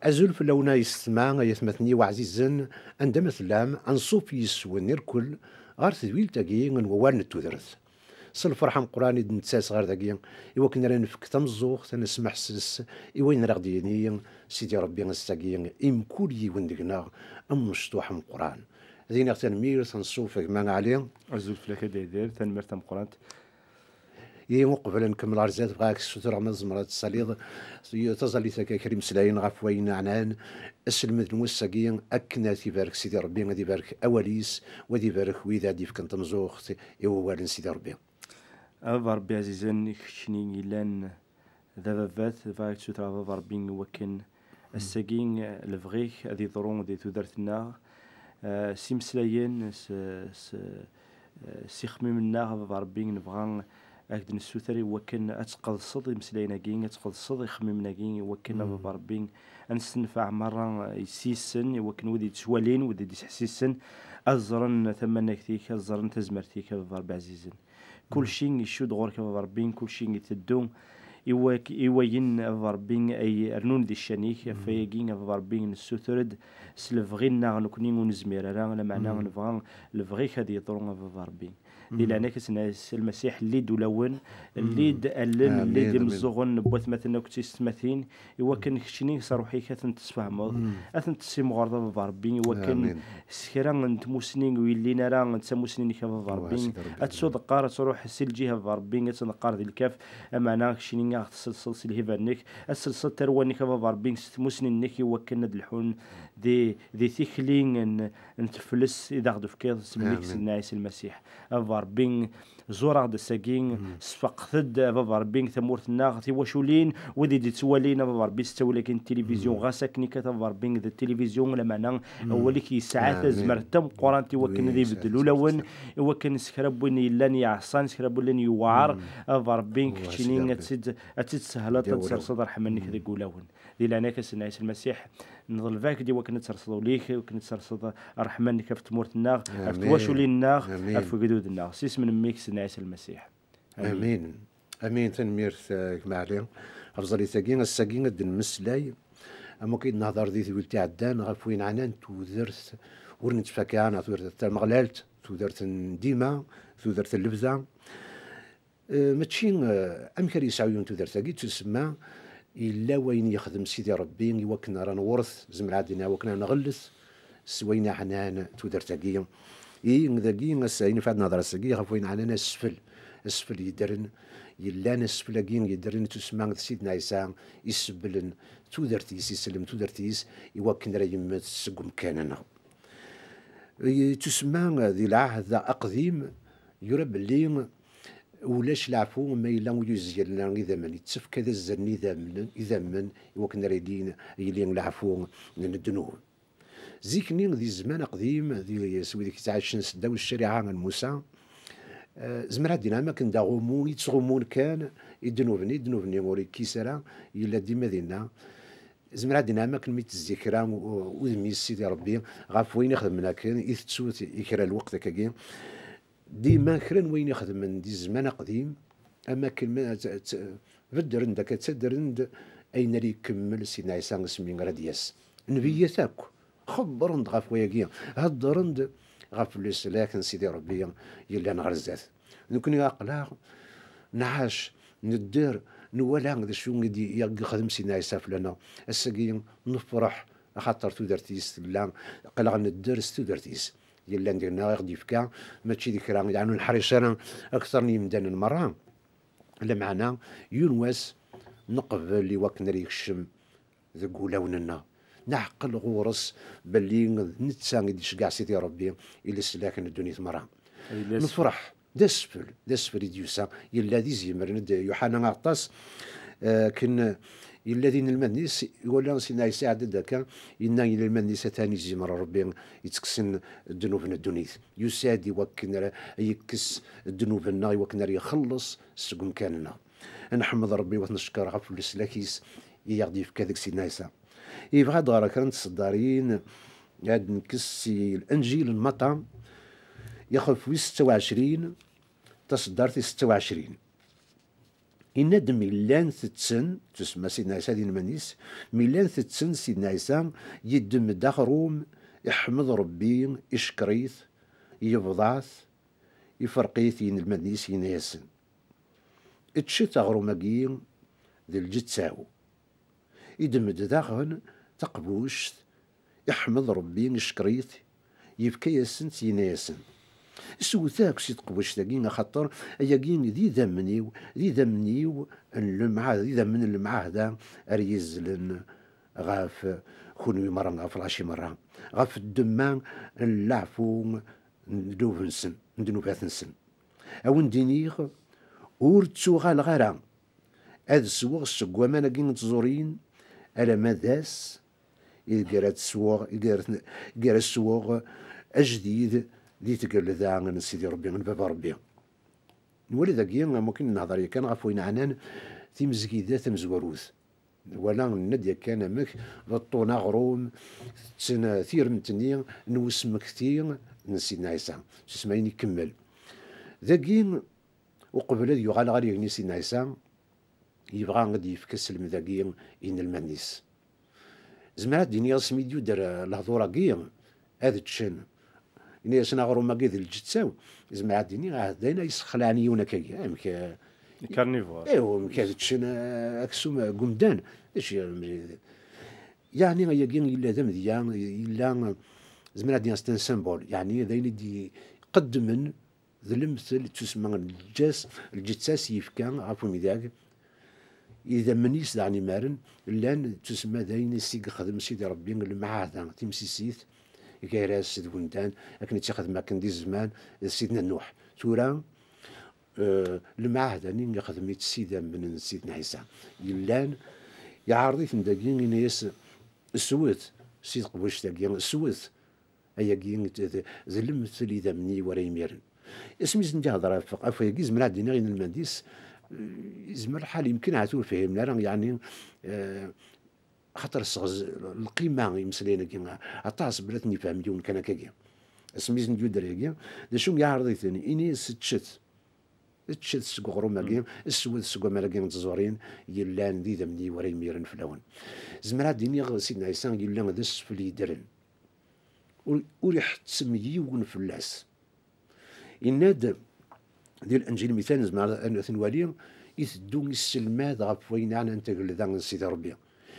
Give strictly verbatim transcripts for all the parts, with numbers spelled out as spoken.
Azul fell-awen a yessetma, ay atmaten-iw ɛzizen, anda ma tellam, anṣuf yis-wen irkel ɣer tedwilt-agi n wawal n tudert. S lferḥ ameqqran i d-nettas ɣer dagi, i wakken ara nefk tameẓẓuɣt, ad nesmeḥses i wayen ara ɣ-d-yini Sidi Ṛebbi ass-agi i mkul yiwen deg-neɣ, amecṭuḥ ameqqran. Ad iniɣ tanemmirt, anṣuf a gma Ɛli. Azul fell-ak a Daydir, tanemmirt tameqqrant. I uqbel ad nkemmel ɣer zdat, bɣiɣ ad k-ssutreɣ ma tzemreḍ ad tessaliḍ taẓallit akka kra imeslayen ɣef wayen ɛnan aselmed n wass-agi, akken ad t-ibarek Sidi Ṛebbi, ad ibarek awal-is, u ad ibarek wid ad d-ifken tameẓẓuɣt i wawal n Sidi Ṛebbi. A baba Ṛebbi ɛzizen, i keččni yellan d ababat, bɣiɣ ad k-ssutreɣ a baba Ṛebbi i wakken ass-agi, eh, lebɣi-k ad yeḍru di tudert-nneɣ, eh, s imeslayen, s, s, eh, s ixemmimen-nneɣ, a baba Ṛebbi, nebɣa ad k-d-nessuter i wakken ad tqedseḍ imeslayen-agi, ad tqedseḍ ixemmimen-agi, i wakken, a baba Ṛebbi, ad nessenfeɛ merra s yis-sen, i wakken wid yettwalin, wid i d-isḥessisen, ad ẓren tamanagt-ik, ad ẓren tazmert-ik, a baba Ṛebbi ɛzizen. Kulci icudd ɣur-k a baba Ṛebbi, kulci iteddu i wak-, i wayen a baba Ṛebbi ay rnun di ccan-ik, ɣef wayagi a baba Ṛebbi nessuter-d s lebɣi-nneɣ nekni ur nezmir ara, lameɛna nebɣa lebɣi-k ad yeḍru a baba Ṛebbi. Di leɛnaya-k a Sidi Ɛisa Lmasiḥ, lli-d ulawen, lli-d allen, lli-d imeẓẓuɣen n watmaten akked tiyessetmatin, i wakken keččini s ṛṛuḥ-ik ad ten-tesfehmeḍ, ad ten-tessimɣureḍ a baba Ṛebbi, i wakken s kra n tmusni ur yellin ara d tamusni-nnek a baba Ṛebbi, ad tt-udeqqar, ad truḥ si lǧiha a baba Ṛebbi, ad tt-neqqar di lkaf, ameɛna keččini a ɣ-tesselseḍ s lhiba-nnek, ad tselseḍ tarwa-nnek a baba Ṛebbi s tmusni-nnek, i wakken ad lḥun di, di tikli n, n teflest i d aɣ-d-tefkiḍ s mmi-k Sidna Ɛisa Lmasiḥ. A baba Ṛebbi, ẓur-aɣ-d ass-agi, sfeqdet-d a baba Ṛebbi tamurt-nneɣ, tiwaculin, wid i d-ittwalin a baba Ṛebbi s ttawil-agi n tilivizyu, ɣas akken ikkat a baba Ṛebbi d tilivizyu, lameɛna awal-ik yesɛa tazmert tameqqrant i wakken ad ibeddel ulawen, i wakken s kra n win yellan yeɛṣan, s kra n win yellan yewɛer, a baba Ṛebbi, keččini ad tt-id-, ad tt-id-tessehleḍ, ad tesserseḍ ṛṛeḥma-nnek deg ulawen. Di leɛnaya-k a Sidna Ɛisa Lmasiḥ, neḍleb-ak-d i wakken ad terseḍ ul-ik, i wakken ad terseḍ ṛṛeḥma-nnek ɣef tmurt-nneɣ, ɣef twaculin-nneɣ, ɣef wegdud-nneɣ. S isem n mmi-k Sidna Ɛisa Lmasiḥ. Amin. Amin. Tanemmirt, eh, gma Ɛli. Ɣef tẓallit-agi, ass-agi ad d-nemmeslay, am wakk i d-nehder di tewwilt iɛeddan, ɣef wayen ɛnan tudert ur nettfaka, neɣ tudert tameɣlalt, tudert n dima, tudert n lebda. Eh, mačči, eh, amek ara yesɛu yiwen tudert-agi, tusemma, yella wayen yexdem Sidi Ṛebbi i wakken ara newret, zemreɣ ad d-iniɣ wakken ara nɣellet s wayen iɛnan tudert-agi. I dagi, ass-a, ayen ifad nehder ass-agi, ɣef wayen ɛnan asfel, asfel yeddren, yellan asfel-agi yeddren, tusemma d Sidna Ɛisa, isebblen tudert-is, isellem tudert-is, i wakken ara yemmet seg umkan-nneɣ. Yettusemma di lɛahd aqdim, yura belli ulac leɛfu ma yella ur yuzzel ara idammen. Yettefk ad azzlen idammen, idammen i wakken ara yili, yili leɛfu n ddnub. Zik-nni di zzman aqdim, di, s wid i yettɛicen seddaw ccariɛa n Musa, eh, zemreɣ ad d-iniɣ am akken d aɣummu i ttɣummun kan i ddnub-nni, ddnub-nni ur yekkis ara, yella dima dinna. Zemreɣ ad d-iniɣ am akken mi tezzi kra u-, udem-is Sidi Ṛebbi ɣef wayen ixedmen akken, i tettu i kra n lweqt akkagi. Dima kra n wayen ixedmen di zzman aqdim, am akken ma tt-, tt-, beddren-d akka, ttadren-d ayen ara ikemmel Sidna Ɛisa asmi ara d-yas. Nnbiyyat akk xebbren-d ɣef wayagi, heddren-d ɣef leslak n Sidi Ṛebbi yellan ɣer zdat. Nekni aql-aɣ nɛac, nedder, nwala d acu i d-, i yexdem Sidna Ɛisa fell-aneɣ. Ass-agi nefṛeḥ, axaṭer tudert-is tella, aql-aɣ nedder s tudert-is. Yellan deg-neɣ i ɣ-d-yefka, mačči d kra, yeɛni ur neḥric ara akteṛ n yimdanen meṛṛa. Lameɛna, yiwen wass, neqbel i wakken ara yekcem deg wulawen-nneɣ. Neɛqel ɣur-s belli d netta i d-iceggeɛ Sidi Ṛebbi i leslak n ddunit meṛṛa. Nefṛeḥ, d asfel, d asfel i d-yusa, yella d izemren, d Yuḥana Aɣeṭṭas, eh, akken yella d inelmaden-is, iwala Sidna Ɛisa iɛedda-d akka, yenna i yinelmaden-is, atan izimer Ṛebbi ittekksen ddnub n ddunit. Yusa-d i wakken ara yekkes ddnub-nneɣ, i wakken ara ixelleṣ seg umkan-nneɣ. Ad nḥemmed Ṛebbi, wa t-neckeṛ ɣef leslak-is i aɣ-d-yefka deg Sidna Ɛisa. Yebɣa ad d-ɣreɣ kra n tseddarin, ad nekkes si Lenǧil n Matta, ixef wis setta u ɛecrin, taseddart tis setta u ɛecrin. Yenna-d mi llan tetten, tusemma Sidna Ɛisa d inelmaden-is, mi llan tetten Sidna Ɛisa, yeddem-d aɣrum, iḥmed Ṛebbi, icekkeṛ-it, yebḍa-t, iferq-it i yinelmaden-is, yenna-yasen: "Ččet aɣrum-agi d lǧetta-w." Iddem-d daɣen taqbuct, iḥmed Ṛebbi, icekkeṛ-it, yefka-yasen-tt, yenna-yasen: "Swet akk si tqbuct-agi, axaṭer ayagi d idammen-iw, d idammen-iw n lemɛahda, d idammen n lemɛahda ara yezzlen ɣef kunwi merra, ɣef lɛecc merra, ɣef ddemma n leɛfu n ddnub-nsen, n ddnubat-nsen. A wen-d-iniɣ, ur ttuɣaleɣ ara ad sweɣ seg waman-agi n tẓurin, alamma d ass ideg ara tesweɣ, ideg ara ten-, ideg ara sweɣ ajdid di tgelda n Sidi Ṛebbi, n Baba Ṛebbi." Nwala dagi, am wakken nehder yakan ɣef wayen ɛnan timezgida tamezwarut. Wala, nenna-d yakan amek beṭṭun aɣrum, tetten tiremt-nni n usmekti n Sidna Ɛisa. Sisem ayen ikemmel. Dagi, uqbel ad yuɣal ɣer yigenni Sidna Ɛisa, yebɣa ad d-yefk aselmed-agi i inelmaden-is. Zemreɣ ad d-iniɣ asmi d-yudder, eh, lehdur-agi, ad ččen. Ini-asen aɣrum-agi d lǧetta-w, zemreɣ ad d-iniɣ ahat d ayen ay yessexlaɛen yiwen akkagi. Amek, eh, Carnivore. Iw, amek ad ččen, eh, aksum, eh, deg umdan? D acu, yeɛni, ayagi yella d amedya, yella, zemreɣ ad d-iniɣ c'est un symbole, yeɛni d ayen i d-iqeddmen d lemtel, d tusemma n lǧas, lǧetta-s yefka ɣef umdag. Idammen-is daɣen imaren llan d tusemma d ayen i s-ixdem Sidi Ṛebbi, lemɛahda timsisit gar-as d wemdan, akken i tt-ixdem akken di zzman d Sidna Nuḥ. Tura, eh, lemɛahda-nni ixdem-itt s idammen n Sidna Ɛisa. Yellan, iɛreḍ-iten dagi, ini-as: "Swet si teqbuct-agi, swet. Ayagi d, d, d lemtel idammen-iw ara yimiren." Asmi i sen-d-ihder ɣef, ɣef wayagi, zemreɣ ad d-iniɣ inelmaden-is, eh, yezmer lḥal, yemkin ahat ur fhimen ara, yeɛni, eh, xaṭer sɣez-, lqima imeslayen-agi, aṭas bla ten-yefhem yiwen kan akkagi. Asmi i sen-d-yudder yagi, d acu yeɛreḍ-iten, ini-as: "Ččet. Ččet seg uɣrum-agi, swet seg waman-agi n tẓurin, yellan d idammen-iw ara yimiren fell-awen." Zemreɣ ad d-iniɣ Sidna Ɛisa yella d asfel yeddren. Ur, ur iḥettem yiwen fell-as. Yenna-d di Lenǧil, mital, nezmer ad n-, ad t-nwali, iteddu isselmad ɣef wayen ɛnan tagelda n Sidi Ṛebbi.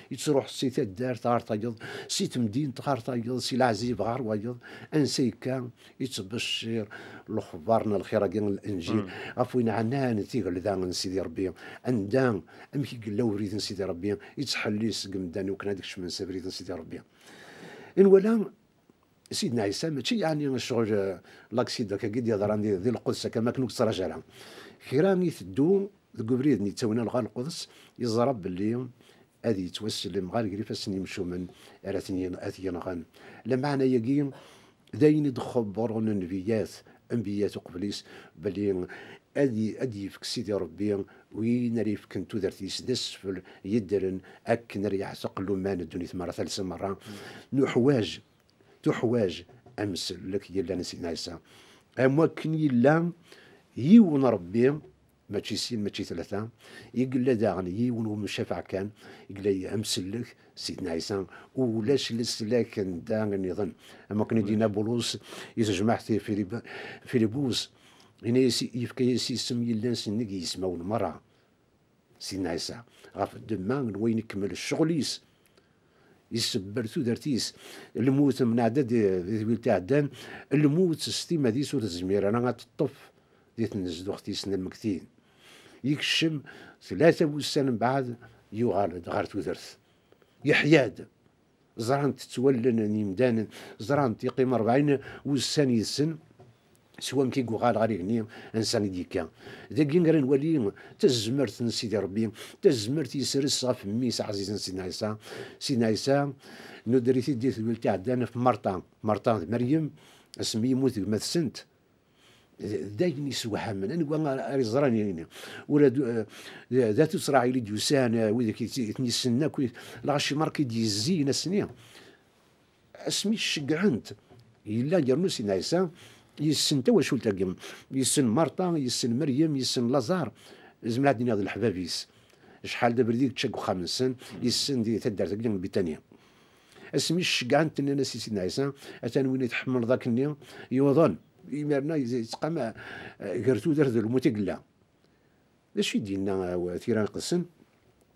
Yettruḥ si taddart ɣer tayeḍ, si temdint ɣer tayeḍ, si leɛzib ɣer wayeḍ, ansa yekka, yettbeccir lexbar n lxir-agi n Lenǧil ɣef wayen ɛnan tigelda n Sidi Ṛebbi, anda, amek i yella ubrid n Sidi Ṛebbi, yettḥellis deg medden iwakken ad kecmen s abrid n Sidi Ṛebbi. Nwala Sidna Ɛisa, mačči yeɛni ccɣel, eh, l'accident-agi d-yeḍran di, di lquds, akka am akken ur yettṛaǧu ara. Kra iteddu deg ubrid-nni yettawin ɣer lquds, yeẓra belli ad yettwasellem ɣer gar ifassen n yimcumen ara ten-yin-, ad t-yenɣen. Lameɛna-agi d ayen i d-xebbren nnbiyat, anbiyat uqbel-is, belli ad y-, ad d-yefk Sidi Ṛebbi win ara yefken tudert-is d asfel yeddren akken ara yeɛteq llumma n ddunit merra, talsa merra. Nuḥwaǧ, tuḥwaǧ amsellek yellan Sidna Ɛisa. Am wakken yella yiwen Ṛebbi, mačči sin, mačči tlata, i yella daɣen yiwen umcafeɛ kan, i yella amsellek, Sidna Ɛisa, ulac leslak anda nniḍen. Am wakken i d-yenna Bulus i tejmaɛt i Filib-, Filibus, yenna-yas, yefka-yas isem yellan sennig yismawen merra. Sidna Ɛisa, ɣef ddemma n wayen ikemmel ccɣel-is, isebber tudert-is. Lmut, mneɛda di, di twilt iɛeddan, lmut s timmad-is ur tezmir ara ad teṭṭef di tnezduɣt-is n lmegtin. Yekcem tlata wussan mbeɛd, yuɣal-d ɣer tudert. Yeḥya-d. Ẓran-t ttwallen n yimdanen, ẓran-t yeqqim rebɛin wussan yid-sen, s wamek i yuɣal ɣer igenni ansa i d-yekka. Dagi ara nwali tazmert n Sidi Ṛebbi, tazmert yesres ɣef mmi-s ɛzizen Sidna Ɛisa. Sidna Ɛisa, nuder-it-id di tedwilt iɛeddan ɣef Marta. Marta d Meryem, asmi yemmut gma-tsent, d ayen yessewhamen. Anwa ara, ara yeẓran ayen-nni? Ula d, d, d at Isṛayil i d-yusan, eh, widak i t-, i ten-yessen akk, i, lɣaci merka i d-yezziyen ass-nni. Asmi ceggɛen-t, yella yernu Sidna Ɛisa yessen tawacult-agi, yessen Marta, yessen Meryem, yessen Laẓar, zemreɣ ad d-iniɣ d leḥbab-is. Acḥal d abrid i yečča deg uxxam-nsen, yessen di taddart-agi n Bitanya. Asmi ceggɛen-t, nnan-as i Sidna Ɛisa: "Atan win i tḥemmleḍ akkenni yuḍen." Imiren-a yettqam, eh, gar tudert d lmut i yella. D acu i d-yenna, eh, Tira Iqedsen?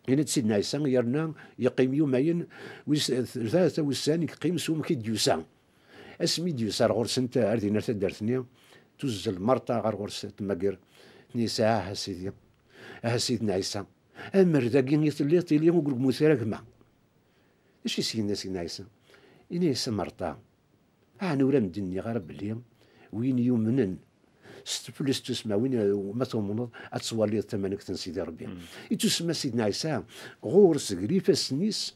Yenna-d Sidna Ɛisa: "Yerna yeqqim yumayen, wis tlata wussan i yeqqim s umek i d-yusa." Asmi d-yusa ar ɣur-sent, ar din, ar taddart-nni, tuzzel Marta ɣer ɣur-s, temmager, tenna-yas: "Aha Sidi, aha Sidna Ɛisa, amer dagi i telliḍ tili ur yemmut ara gma." D acu i s-yenna Sidna Ɛisa? Yenna-yas: "A Marta, ɛni ur am-d-nniɣ ara belli win yumnen s teflest tussma, win ma tumneḍ ad twaliḍ tamanegt n Sidi Ṛebbi?" Ittusemma Sidna Ɛisa ɣur-s, gar ifassen-is,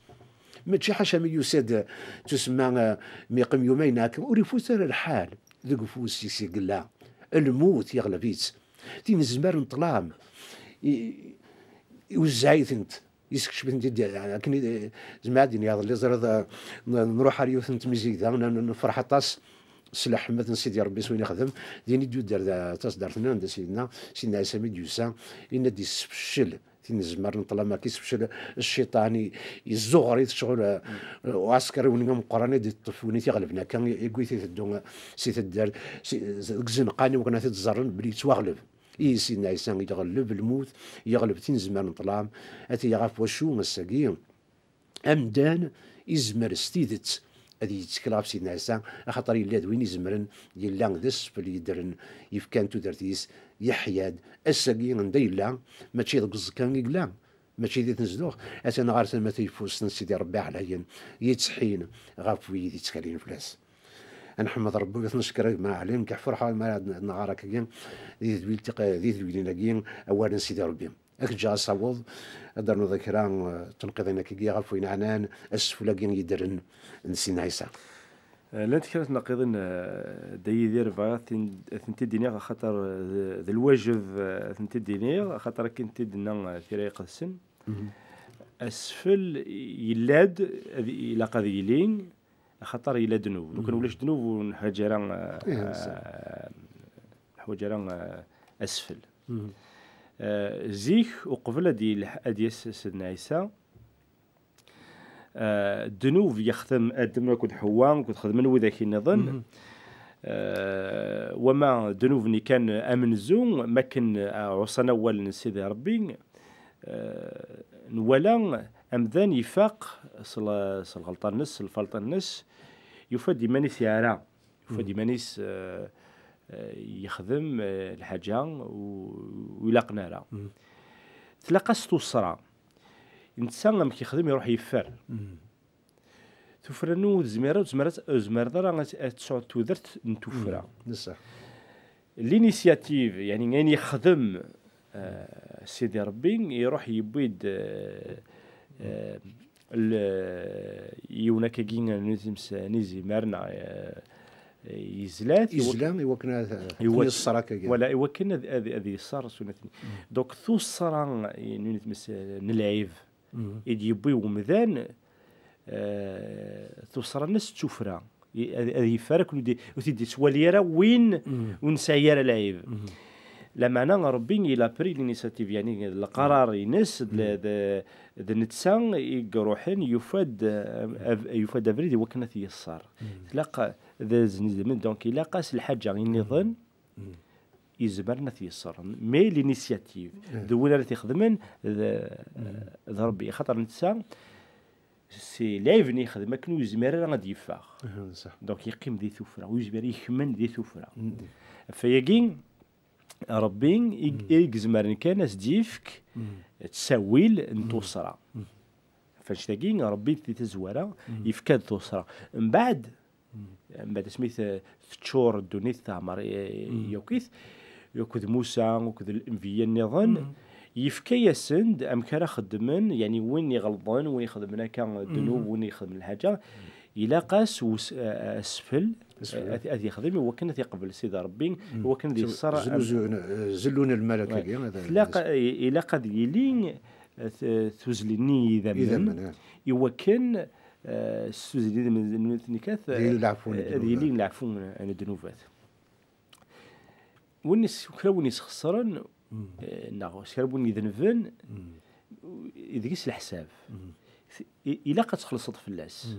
mačči ḥaca mi yusa-d tussma, eh, mi yeqqim yumayen akka, ur ifut ara lḥal, deg ufus-is i yella, lmut yeɣleb-itt, tinezmar n ṭṭlam, i-, iwezzeɛ-itent. Yeskecm-itent-id akken i, zemreɣ ad d-iniɣ iḍelli, ẓriɣ, eh, n-, nruḥ ar yiwet n tmizigda, n-, n-, nefreḥ aṭas s leḥmad n Sidi Ṛebbi s wayen ixdem. Din i d-yudder da, taṣeddart-nni anda Sidna, Sidna Ɛisa mi d-yusa, yenna-d yessefcel tinezmar n ṭṭlam, akka yessefcel cciṭan, i-, yezzuɣer-it ccɣel, eh, uɛesker, win ameqqran i d-iṭṭef win i t-iɣelben akka, i-, i-, i-, iteddu, eh, si taddart, si, deg izenqan i wakken ad t-id-ẓerren belli yettwaɣleb. I Sidna Ɛisa yeɣleb lmut, yeɣleb tinezmar n ṭṭlam. Ati ɣef wacu ass-agi amdan izmer s tidet ad yettkel ɣef Sidna Ɛisa, axaṭer yella d win izemren, yella d asfel yeddren, yefkan tudert-is, yeḥya-d. Ass-agi anda yella, mačči deg uẓekka i yella, mačči di tnezduɣt, atan ɣer tama tayeffust n Sidi Ṛebbi ɛlayen, yettḥin ɣef wid yettkalin fell-as. Ad nḥemmed Ṛebbi, ad t-neckeṛ a gma Ɛli, nekk ḥfurḥeɣ mi ara d-nɣer akkagi di tedwilt tiq-, di tedwilin-agi awal n Sidi Ṛebbi. Ad k-ǧǧeɣ asaweḍ, ad d-ternuḍ kra, eh, n tneqqiḍin akkagi ɣef wayen ɛnan asfel-agi yeddren n Sidna Ɛisa. Eh, llant kra n tneqqiḍin, eh, Dda Yidir, bɣiɣ ad ten-, ad tent-id-iniɣ, axaṭer, eh, d, d lwajeb, eh, ad tent-id-iniɣ, axaṭer akken t-id-tenna, eh, Tira Iqedsen. Asfel yella-d, ad, ilaq ad yili, axaṭer yella ddnub. Lukan ulac ddnub ur neḥwaǧ ara, eh, eh, neḥwaǧ ara, eh, asfel. Eh, zik, uqbel ad yelḥ-, ad yas Sidna Ɛisa, eh, ddnub yexdem Adem akked Ḥewwa, akked xedmen widak nniḍen. Eh, wama ddnub-nni kan amenzu, makken, eh, ɛuṣan awal n Sidi Ṛebbi, eh, nwala amdan ifaq s l-, s lɣelṭa-nnes, s lfalṭa-nnes, yufa-d iman-is yeɛra, yufa-d iman-is, eh, eh, yexdem, eh, lḥaǧa u-, ur ilaqen ara. Tlaq-as tuṣṣra. Netta amek yexdem, iruḥ yeffer. Tuffra-nni ur tezmir ara, ur tezmir ara, ur tezmireḍ ara ad, ad tesɛuḍ tudert n tuffra. L'initiative, yani, ayen yexdem, eh, Sidi Ṛebbi, iruḥ yewwi-d, eh, eh, l-, yiwen akkagi n times-, n izimer neɣ, eh, yezla-t, yezla i wakken ad, iwa-, yeṣṣer akkagi. Voilà, i wakken ad, ad, ad yeṣṣer sunat-nni. Donc, tuṣṣra n, n, n lɛib, i d-yewwi umdan, eh, tuṣṣra-nnes d tuffra. I, ad, ad yeffer akken ur d-, ur t-id-yettwali ara win ur nesɛi ara lɛib. Lameɛna Ṛebbi, il a pris l'initiative, yani d leqrar-ines, d, d, d netta i iruḥen, yufa-d, eh, ab-, yufa-d abrid i wakken ad t-yeṣṣer. Tlaq d azen-, donc ilaq-as lḥaǧa nniḍen, izemren ad t-yeṣṣer. Mais l'initiative, d win ara t-ixedmen, d, d Ṛebbi. Axaṭer netta, si lɛib-nni yexdem akken ur yezmir ara ad d-yeffeɣ. Donc yeqqim di tuffra, ur yezmir, yekmen di tuffra. Ɣef wayagi, Ṛebbi i, i yezmren kan ad s-d-yefk ttawil n tuṣṣra. Ɣef wannect-agi, Ṛebbi di tazwara yefka-d tuṣṣra. Mbeɛd, mbeɛd asmi t-, teččur ddunit, teɛmer, eh, yakk-it, akked Musa, akked lenbiya nniḍen, yefka-yasen-d amek ara xeddmen, yani win iɣelḍen, win ixedmen akka ddnub, win ixedmen lḥaǧa, ilaq-as us-, eh, asfel, asfel, eh, ad, ad yexdem i wakken ad yeqbel Sidi Ṛebbi, i wakken ad yeṣṣer. Zlu-, zlu-, zellun lmalak-agi, ad, tlaq, ad, eh, ilaq ad yili, eh, t-, tuzli-nni n yidammen, idammen, eh, i wakken, eh, s tuzli n, n, n tnikat, ad yili leɛfu n, eh, ad ddnubat, yili leɛfu n, n ddnubat. Win is-, kra win isxeṣren, eh, neɣ s kra n win idenben, deg-s leḥsab. I- ilaq ad txellṣeḍ fell-as.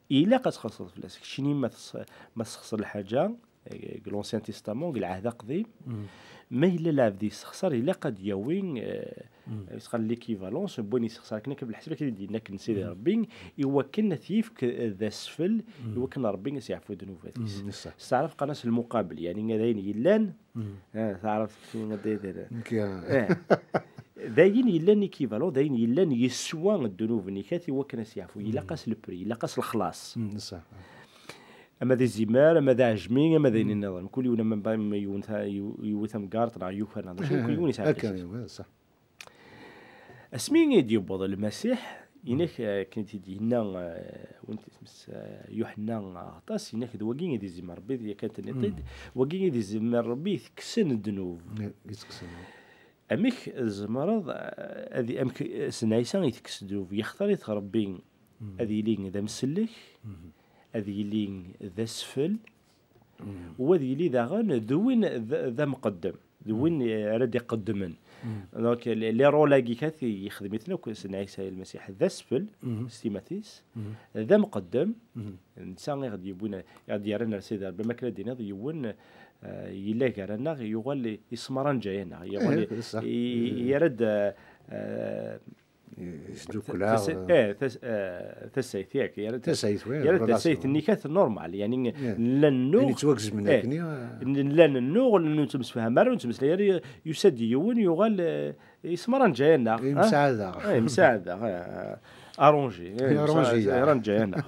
Ilaq ad txellṣeḍ fell-as. Keččini ma tes-, ma tessexṣer lḥaǧa, eh, deg l'Ancien Testament, deg Lɛehd Aqdim, ma yella lɛebd yessexṣer, ilaq ad d-yawi, eh, yettqal l'équivalence n win yessexṣer, akken akka leḥsab akken i d-yenna akken Sidi Ṛebbi, i wakken ad t-yefk d asfel, i wakken Ṛebbi ad s-yeɛfu ddnubat-is. Steɛref qqaren-as lmuqabel, yani d ayen yellan, ah, taɛrabt keččini ad d-, eh, d ayen yellan équivalent, d ayen yellan yeswa ddnub-nni kat i wakken ad s-yeɛfu. Ilaq-as le prix, ilaq-as lexlaṣ. Ama d izimer, ama d aɛejmi, ama d ayen nniḍen. Mkul yiwen ama ba-, ma yiwen ta-, yiw-, yiwi tamgart neɣ yuker neɣ d acu, mkul yiwen yesɛa lḥis-is. Asmi i d-yewweḍ Lmasiḥ, inak, eh, akken i d-yenna, eh, win isem-is, eh, Yuḥenna Aɣeṭṭas, inak d wagi i d izimer Ṛebbi, yakan tenniḍ-t-id, wagi i d izimer Ṛebbi itekksen ddnub. Amek tzemreḍ, eh, ad, amek, eh, Sidna Ɛisa itekkes ddnub? Yextar-it Ṛebbi ad yili d amsellek, ad yili d asfel, u ad yili daɣen d win d, d amqeddem, d win ara d-iqeddmen. Donc, les, les rôles-agi kat yexdem-iten akk Sidna Ɛisa Lmasiḥ, d asfel s timat-is, d amqeddem, netta i ɣ-d-yewwin, i ɣ-d-yerran ar Sidi Ṛebbi, ma akken ad d-tiniḍ yiwen, eh, yella gar-aneɣ, yuɣal yesmaranǧay-aneɣ, yuɣal i-, yerra-d, eh, eh, Yesdukkel-aɣ, tasa-, eh, tas-, eh, tasayt, yak, yerra-d tas-, tasayt, oui, yerra-d tasayt-nni kat normal, yani, nella nnuɣ, akken, eh, nella nnuɣ, ur nettemsefham ara, ur nettmeslay ara, yusa-d yiwen, yuɣal, eh, yesmaranǧay-aneɣ, ah? Yemsaɛad-aɣ. Eh, yemsaɛad-aɣ, eh, arrangé, eh, arrangé-aɣ.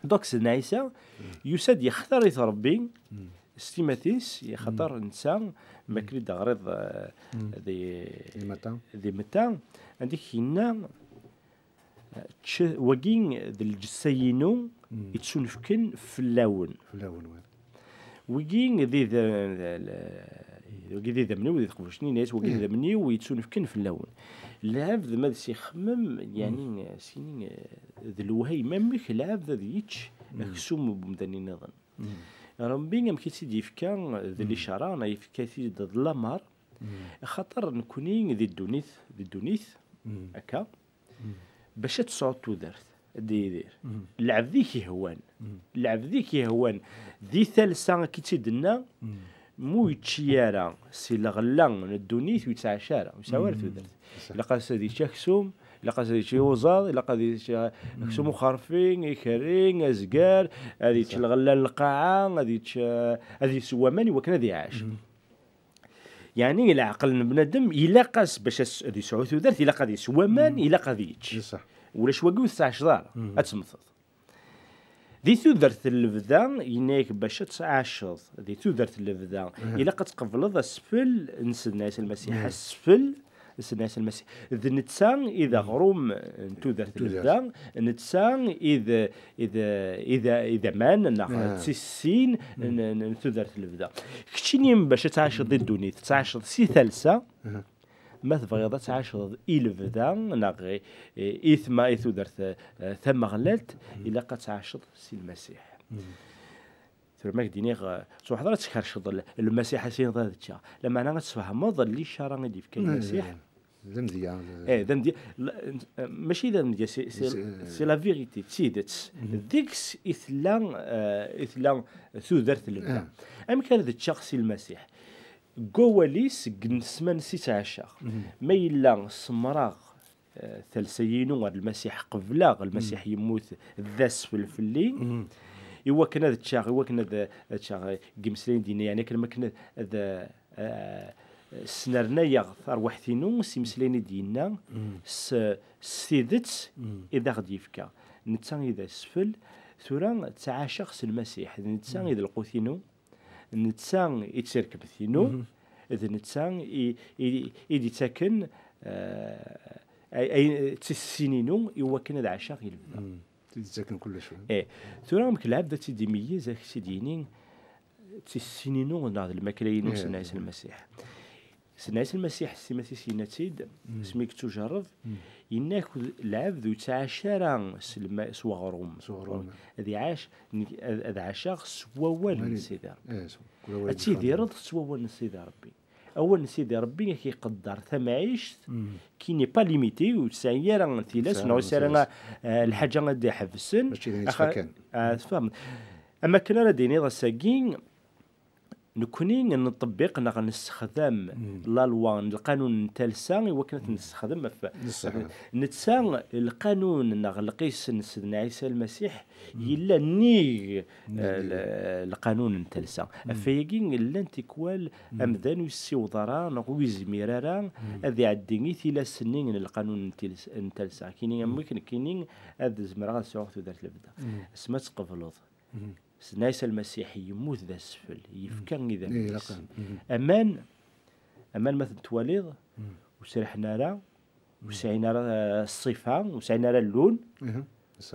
Donc, Sidna Ɛisa, yusa-d yextar-it Ṛebbi, s timat-is, axaṭer netta, ma akken i d-teɣriḍ, eh, di, di Mata, anda i k-yenna, eh, čč-, wagi d lǧessa-inu yettunefken fell-awen. Fell-awen, wa. Wigi d idam-, wigi d idammen-iw, di teqbuct-nni, yenna-yas, wagi d idammen-iw yettunefken fell-awen. Lɛebd ma ad s-ixemmem, yani, s-yini, eh, d lewhayem, amek lɛebd ad yečč aksum n wemdan-nniḍen? Ṛebbi amek i tt-id-yefka d licara, neɣ yefka-t-id d lamer, axaṭer nekni di ddunit, di ddunit, akka, bac ad tesɛuḍ tudert, a Dda Yidir. Lɛebd i k-ihwan. Lɛebd i k-ihwan. Di talsa akka i tt-id-tenna, mu yečči ara si lɣella n ddunit, ur yettɛac ara, ur yesɛi ara tudert. Ilaq-as ad yečč aksum, ilaq-as ad yečč iwuẓaḍ, ilaq ad yečč, eh, aksum uxerfi, ikerri, azger, ad yečč lɣella n lqaɛa, ad yečč, eh, ad yessew waman i wakken ad iɛac. Yeɛni leɛqel n bnadem ilaq-as bac as-, ad yesɛu tudert, ilaq ad yessew waman, ilaq ad yečč. Ulac wagi ur tettɛaceḍ ara, ad temmteḍ. Di tudert n lebda, yenna-yak bac ad tɛaceḍ di tudert n lebda, ilaq ad tqebleḍ asfel n Sidna Ɛisa Lmasiḥ. Asfel n Sidna Ɛisa Lmasiḥ. D netta i d aɣrum n tudert n lebda, netta i d, i d, i d, i d aman, neɣ d tissin n, n, n tudert n lebda. Keččini bac ad tɛaceḍ di ddunit, tɛaceḍ si talsa, ma tebɣiḍ ad tɛaceḍ i lebda, neɣ i, i tma-, i tudert, eh, tameɣlalt, ilaq ad tɛaceḍ si Lmasiḥ. Tura ma k-d-iniɣ, eh, ttruḥeḍ ara ad tkerrceḍ l-, Lmasiḥ, ad s-tiniḍ ad ččeɣ. Lameɛna ad tfehmeḍ licara i d-yefka Lmasiḥ. D amedya. Eh, d amedya. La, eh, mačči d amedya, c'est, c'est, c'est la vérité, d tidet. Deg-s i tella, eh, i tella tudert n lebda. Amek ara d-ččeɣ si Lmasiḥ? Deg wawal-is, deg nnesma-nnes i ttɛaceɣ. Ma yella semreɣ, eh, talsa-inu ɣer Lmasiḥ, qebleɣ Lmasiḥ yemmut d asfel fell-i, i wakken ad ččeɣ, i wakken ad, ad ččeɣ, eh, deg imeslayen d-yenna, yeɛni akken am wakken ad, ad, eh, snernayeɣ tarwiḥt-inu s imeslayen i d-yenna, s, s tidet i d aɣ-d-yefka. Netta i d asfel, tura ttɛaceɣ s Lmasiḥ, d netta i d lqut-inu, netta i d tirkmt-inu, d netta i, i, i d-ittaken, eh, ay, ay, d tissin-inu i wakken ad ɛaceɣ i lebda. Tid yettaken kullec. Eh, tura amek lɛebd ad tt-id-imeyyez, ad ak-tt-id-yini, d tissin-inu neɣ d lmakla-inu, Sidna Ɛisa Lmasiḥ. Sidna Ɛisa Lmasiḥ, s timat-is yenna-tt-id, asmi i yettujerreb, yenna-ak lɛebd ur yettɛac ara s lma-, s weɣrum. S weɣrum. Ad iɛac, ad, ad ɛacaɣ s wawal n Sidi Ṛebbi. Ad tidireḍ s wawal n Sidi Ṛebbi. Awal n Sidi Ṛebbi ad k-iqedder tamɛict qui n'est pas limitée, ur tesɛi ara tilas, neɣ ur tesɛi ara, eh, lḥaǧa ad d-iḥebsen. Mačči d ayen yettfakan. Ah, tfehmeḍ. Am akken ara d-iniḍ ass-agi, nekkni nṭebbiq neɣ nessexdam la loi, lqanun n talsa, i wakken ad t-nessexdem ɣef, netta, lqanun neɣ lqis n Sidna Ɛisa Lmasiḥ yella nnig, eh, l-, lqanun n talsa. Ɣef wayagi, llan tikwal amdan ur yessiweḍ ara neɣ ur yezmir ara ad iɛeddi i tilas-nni n lqanun n tils-, n talsa. Kini am wik nekkini ad zemreɣ ad sɛuɣ tudert lebda. Asma tqebleḍ. Sidna Ɛisa Lmasiḥ yemmut d asfel, yefka idammen-is. Aman, aman ma ten-twaliḍ, ur sriḥen ara, ur sɛin ara, eh, ṣṣifa, ur sɛin ara llun,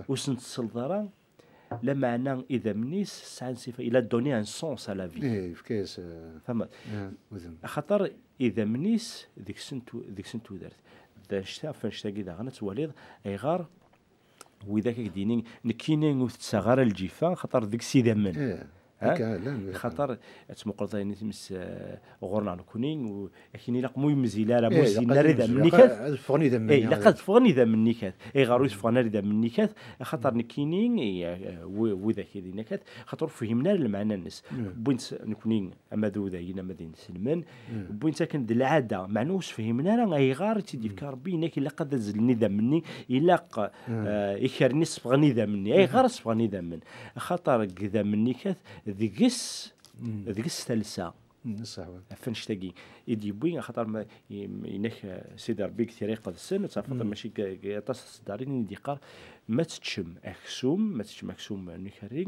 ur sen-tsellḍ ara, lameɛna idammen-is sɛan ṣṣifa. Il a donné un sens à la vie. Ih, yefka-yas, eh, tfehmeḍ? Axaṭer idammen-is deg-sen tu-, deg-sen tudert. D anect-a, ɣef annect-agi daɣen ad twaliḍ ayɣer widak ak-d-yinin, nekkini ur tettaɣ ara lǧifa, xaṭer deg-s idammen. Xaṭer ad tmuqleḍ ayen i tmes, eh, ɣur-neɣ nekkni, u-, akken ilaq mu yemzil ara, mu zilin ara idammen-ik, ad ffɣen idammen-nni. Ilaq ad ffɣen idammen-ik. Ayɣer ur teffɣen ara idammen-ik? Axaṭer nekkini, eh, wi-, widak i din akat, xaṭer ur fhimen ara lmeɛna-nnes. Wwin-tt nekkni ama d udayen, ama d inselmen, wwin-tt akken d lɛada, meɛna ur sefhimen ara ayɣer i tt-id-yefka Rebbi, yenna-k ilaq ad azzlen idammen-nni, ilaq, eh, ikerni sefɣen idammen-nni. Ayɣer sefɣen idammen? Axaṭer deg idammen-nni kat, deg-s, deg-s talsa. Ɣef annect-agi i d-yewwi, axaṭer ma, i-, yenna-k, eh, Sidi Rebbi deg Tira Iqedsen, ad tafeḍ mačči deg, deg aṭas n tseddarin i d-yeqqar, ma teččem aksum, ma teččem aksum n ikerri,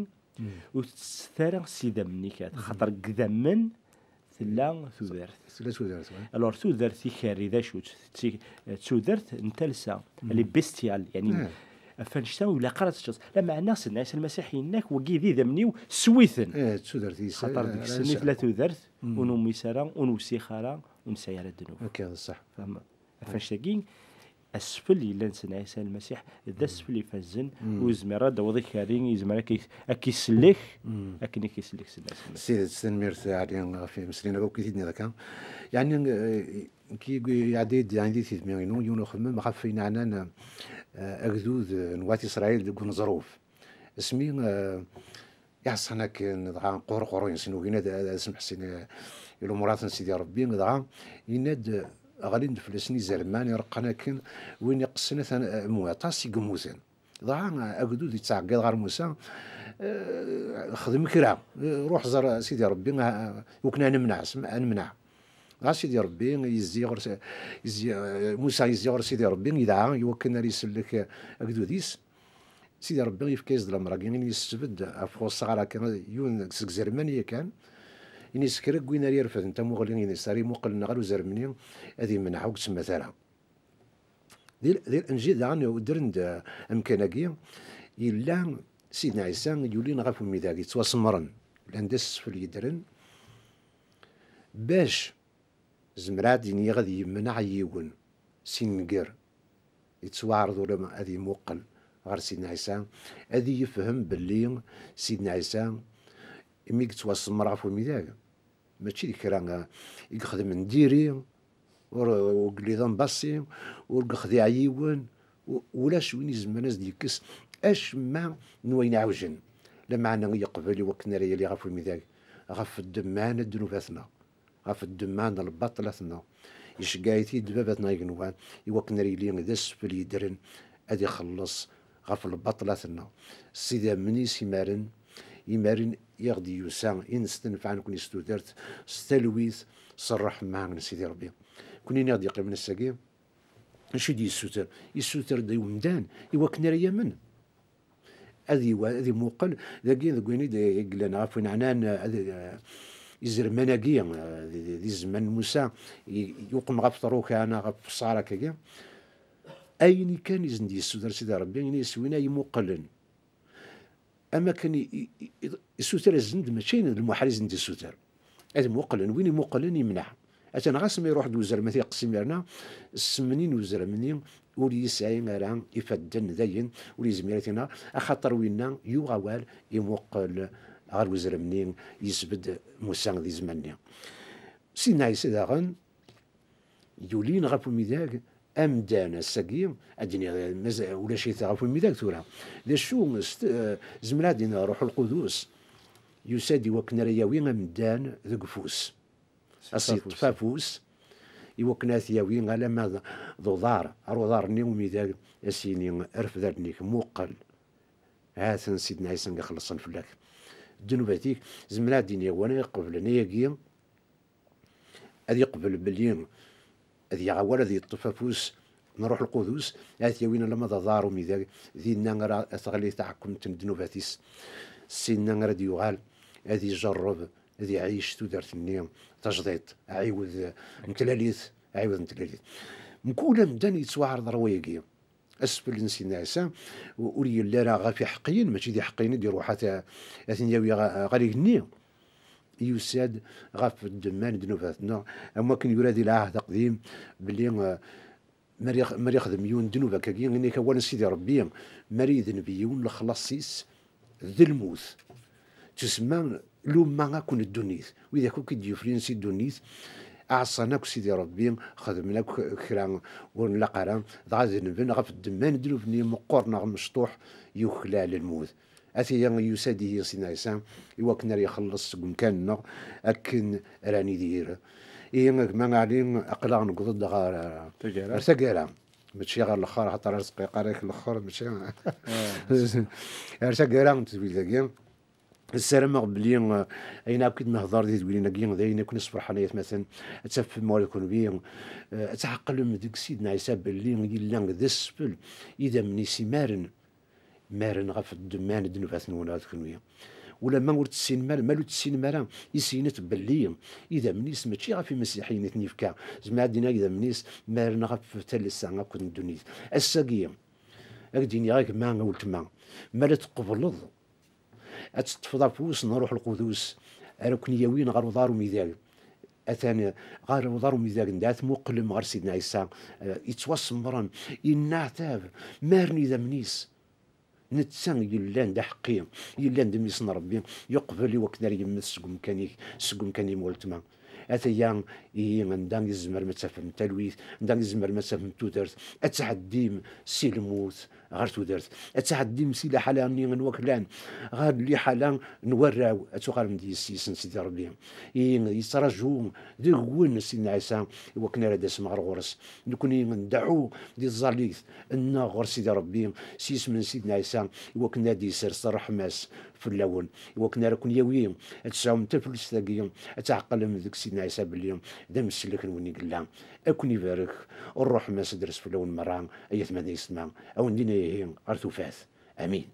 ur tettet ara s idammen-ik, xaṭer deg idammen tella tudert. Tella tudert, oui. Alors, tudert ikerri d acu-tt? D ti-, d tudert n talsa, elle est bestiale, yani, ɣef annect-a ur ilaq ara ad teččeḍ. Lameɛna Sidna Ɛisa Lmasiḥ yenna-k, wagi d idammen-iw, sew-iten. Xaṭer deg-sen i tella tudert, ur numis ara, ur newsix ara, ur nesɛi ara ddnub. Akka, d ṣṣeḥ. Tfehmeḍ? Ɣef annect-agi, asfel yellan Sidna Ɛisa Lmasiḥ, d asfel ifazen, ur yezmir ara ad d-taweḍ ikerri, yezmer ad k-, ad k-isellek, akken i k-isellek Sidna Ɛisa Lmasiḥ. S tidet, tanemmirt, Ɛli, ɣef imeslayen akk i t-id-nniḍ akka. Yeɛni, eh, nekk i-, iɛedda-yi-d, yeɛni, di tidmi-inu, yiwen uxemmem ɣef wayen ɛnan, eh, agdud n wat Isṛayil deg uneẓruf. Asmi, eh, iɛeṣṣan akken, dɣa qurquru-nsen ugin ad, ad, ad semḥsin i, i lumurat n Sidi Ṛebbi, dɣa yenna-d, ɣlin-d fell-asen izerman ireqqan akken, win iqessen at, am waṭas i yemmuten. Dɣa agdud yettɛeggiḍ ɣer Musa, eh, xdem kra, eh, ruḥ ẓer Sidi Ṛebbi, ah, iwakken ad nemneɛ, sem-, ad nemneɛ. Dɣa Sidi Ṛebbi yezzi ɣer s-, yezzi, eh, Musa yezzi ɣer Sidi Ṛebbi, yedɛa iwakken ad isellek, eh, agdud-is. Sidi Ṛebbi yefka-yas-d lamer-agi, ini yessebed ɣef uṣṣar akka, yiwen seg izerman yakan, ini s kra n win ara irefden tamuɣli-ines, ara imuqlen ɣer uzermni, ad imneɛ ur yettmettat ara. Di, di Lenǧil daɣen ddren-d amkan-agi, yella Sidna Ɛisa yulin ɣef umidag, yettwasemmren, llan d asfel yeddren, bac zemreɣ ad d-iniɣ ad yemneɛ yiwen si nnger yettwaɛreḍ ula ad imuqel ɣer Sidna Ɛisa, ad yefhem belli Sidna Ɛisa, imi yettwasemmer ɣef umidag, mačči d kra, eh, i yexdem n diri, ur, ur yelli d ambasi, ur yexdiɛ yiwen, u-, ulac win izemren ad s-d-yekkes acemma n wayen iɛewjen. Lameɛna yeqbel i wakken ara yali ɣef umidag, ɣef ddemma n ddnubat-nneɣ, ɣef ddemma n lbaṭlat-nneɣ. Iceggeɛ-it-id Baba-tneɣ igenwan i wakken ara yili d asfel yeddren ad ixelleṣ ɣef lbaṭlat-nneɣ. S idammen-is imaren, imaren i ɣ-d-yusa, i nestenfeɛ nekkni s tudert, s talwit, s ṛṛeḥma n Sidi Ṛebbi. Kunini i ɣ-d-yeqqimen ass-agi, acu i d-yessuter? Yessuter-d i umdan i wakken ara yamen. Ad iwa-, ad imuqel, dagi deg wayen i d-, i yellan ɣef win ɛnan, ad, eh, izerman-agi, eh, di, di, di zzman n Musa, i, yuqem ɣef tṛuka neɣ ɣef uṣar akkagi. Ayen i kan i sen-d-yessuter Sidi Ṛebbi, ini-as win ay imuqlen. Am akken i, i, i, i, issuter azen-d, mačči d lmuḥal i sen-d-issuter. Ad muqlen, win imuqlen imneɛ. Atan ɣas ma iruḥ-d uzrem ad t-iqqes imirna, ssem-nni n uzrem-nni ur yesɛi ara ifadden dayen, ur yezmir ad t-ineɣ, axaṭer winna yuɣ awal imuqel ɣer uzrem-nni yesbedd Musa di zzman-nni. Sidna Ɛisa daɣen yulin ɣef umidag, amdan ass-agi, ad d-iniɣ, maz-, ulac-it ɣef umidag tura. D acu, s t-, eh, zemreɣ ad d-iniɣ Ṛuḥ Lqudus yusa-d i wakken ara yawi amdan deg ufus. Ad s-yeṭṭef afus, i wakken ad t-yawi alamma d, d uḍar, ar uḍar-nni umidag, ad s-yini, rfed allen-ik, muqel. Ha-ten Sidna Ɛisa i ixellṣen fell-ak ddnubat-ik. Zemreɣ ad d-iniɣ, win ara iqeblen ayagi, ad yeqbel belli ad yaɣ awal, ad yeṭṭef afus n Ṛuḥ Lqudus, ad t-yawin alamma d aḍar umidag, dinna ara teɣli taɛkemt n ddnubat-is. Sinna ara d-yuɣal, ad ijerreb, ad iɛic tudert-nni tajdiṭ, aɛiwed n tlalit, aɛiwed n tlalit. Mkul amdan yettwaɛreḍ ar wayagi. Asfel n Sidna Ɛisa u-, ur yelli ara ɣef iḥeqqiyen, mačči d iḥeqqiyen i d-iruḥ ad t-, ad ten-yawi ɣ-, ɣer igenni. Yusa-d ɣef ddemma n ddnubat-nneɣ, am wakken yura di Lɛahd Aqdim, belli, eh, mi ara ix-, mi ara ixdem yiwen ddnub akkagi, ini-k awal n Sidi Ṛebbi, mi ara yedneb yiwen, lexlaṣ-is d lmut. Tusemma lumma akk n ddunit, widak akk i d-yufrin si ddunit, ɛṣan akk Sidi Ṛebbi, xedmen akk kra ur nlaq ara, dɣa denben ɣef ddemma n ddnub-nni meqqer neɣ mecṭuḥ, yuklal lmut. Ati-ya yusa-d ihi Sidna Ɛisa i wakken ara ixelleṣ seg umkan-nneɣ akken ara nidir. Ihi a gma Ɛli, aql-aɣ newweḍ-d ɣer, ɣer taggara. Mačči ɣer lexxer, axaṭer ar s-qqareɣ lexxer, mačči. Ar taggara n tedwilt-agi. Ssarameɣ belli, eh, ayen akk i d-nehḍer di tedwilin-agi, d ayen akk i nesferḥen ay atmaten, ad tafem ɣer kunwi, eh, ad tɛeqlem deg Sidna Ɛisa belli yella d asfel, idammen-is imaren, maren ɣef ddemma n ddnubat-nwen ɣer kunwi. Ulamma ur tessinem ara, ma ur tessinem ara, isinit belli idammen-is mačči ɣef imasiḥiyen i ten-yefka. Zemreɣ ad d-iniɣ idammen-is maren ɣef talsa akked n ddunit. Ass-agi, ad k-d-iniɣ a gma, a weltma, ma la tqebleḍ ad teṭṭfeḍ afus n Ṛuḥ Lqudus, ara ken-yawin ɣer uḍar umidag. Atan ɣer uḍar umidag, anda ad tmuqlem ɣer Sidna Ɛisa, eh, yettwasemmren, yenneɛtab, maren idammen-is. Netta yellan d aḥeqqi, yellan d mmi-s n Ṛebbi, yeqbel i wakken ara yemmet seg umkan-ik, seg umkan-im weltma. Ataya ihi anda i tzemrem ad tafem talwit, anda i tzemrem ad tafem tudert, ad tɛeddim si lmut ɣer tudert, ad tɛeddim si liḥala-nni n waklan ɣer liḥala n warraw, ad tuɣalem d yessi-s n Sidi Ṛebbi. Ihi yettraǧu deg-wen Sidna Ɛisa i wakken ara d-tasem ɣer ɣur-s. Nekni ndeɛɛu di tẓallit nneɣ ɣer Sidi Ṛebbi s yisem n Sidna Ɛisa, i wakken ad d-yessers ṛṛeḥma-s fell-awen, i wakken ara ken-yawi ad tesɛum taflest-agi, ad tɛeqlem deg Sidna Ɛisa belli d amsellek-nwen i yella. Ad ken-ibarek, ṛṛeḥma-s ad d-tres fell-awen merra, ay atma d aysetma, a wen-d-iniɣ ihi ar tufat. Amin.